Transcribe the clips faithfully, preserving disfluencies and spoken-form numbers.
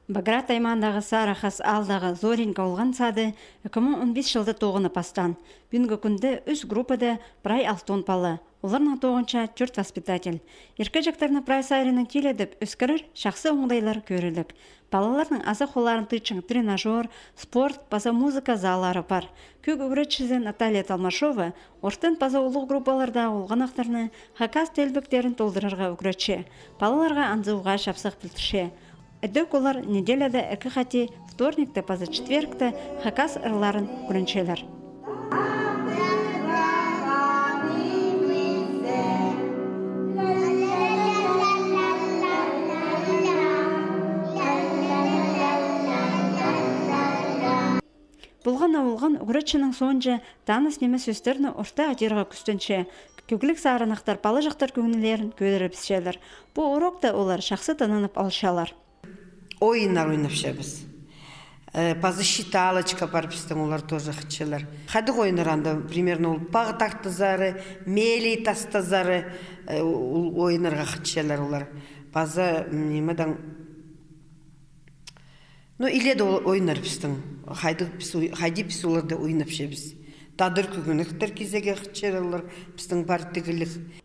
Баграт аймаандағы Сарыхас аалдағы Зоринка олған сады ікі муң он пис чылда тоғынып пастаан. Пӱӱнгі кӱнде ӱс группада прай алтон пала. Оларның тоғынча тӧрт воспитатель. Иркеҷектерні прай саринаң тиледіп ӧскірер чахсы оңдайлар кӧрігліг. Палаларның азах холларын тыытчаң тренажёр, спорт паза музыка заллары пар. Кӧг ӱгретчізі Наталья Толмашова ортын паза улуғ группалардағы олғаннахтарны хакас тілбектерін толдырарға ӱгретче. Палаларға анзы уғаа чапсых пілдірче. Ідӧк олар неделяда ікі хати, вторникте паза четвергте, хакас ырларын ӱгренчелер. Полған на полған ӱгретчінің соонҷа таныс нимес сӧстерні орта адирға кӱстенче. Кӧгліг сарынахтар палаҷахтар кӧңнілерін кӧдірібісчелер. Пу урокта олар чахсы тынанып алчалар. Ойыннар ойнапчабыс. Э, паза считалочка пар пістің, олар тоже хынчалар. Хайдағ ойыннар анда, примерно, ол пағ тартазары, мелей тастазары, э, ол ойыннарға хынчалар олар. Паза, м, ниме дее, ну, иледе ол ойыннар пістің. Хайди піс ой-, хайди піс оларда ойнапчабыс. Тадар кӧгенектер кизерге хынчалар олар, пістің пар тігіліг.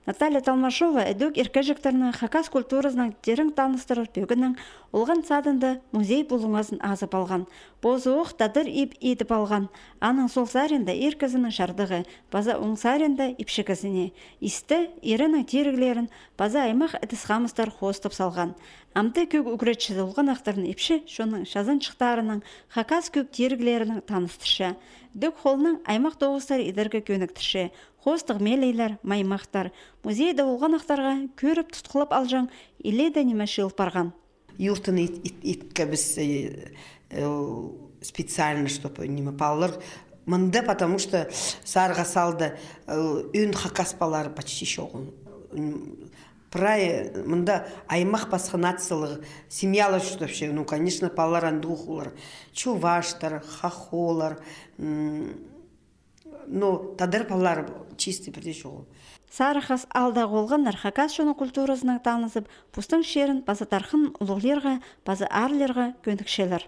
Наталья Толмашова ідӧк иркеҷектерні хакас культуразынаң тирең таныстырар пӧгіннең олған садында музей пулуңазын азып алған. Позы ох тадар иб идіп алған. Аның сол саринда ир кізінің чардығы, паза оң саринда ипчі кізіне. Исті ирінің тиріглерін паза аймах ідіс-хамыстар хоостап салған. Амды кӧг ӱгретчізі олғаннахтарны ипчі чонның чазанҷыхтарынаң, хакас кӧг тиріглерінең таныстырча. Ідӧк холнаң аймах тоғыстар идерге кӧніктірче. Хоостығ мелейлер, маймахтар. Музейде олғаннахтарға кӧріп, тутхылап алҷаң иледе ниме чыыл парған. Юртын ит-, ит-, иткебіс, э, э, специально, чтобы ниме палалар мында, потому что Сарыхас аалда, э, ӧӧн хакас палалары почти чоғыл. М, прай мында аймах пасха нациялығ семьялар чуртапча. Ну, конечно, палалар андағ олар. Чуваштар, хохоллар, м, ну, тадар палалары чисто пірдее чоғыл. Сарыхас аалдағы олғаннар хакас чонның культуразынаң танызып, постың чирін паза тархынын улуғлирға, паза аарлирға кӧнікчелер.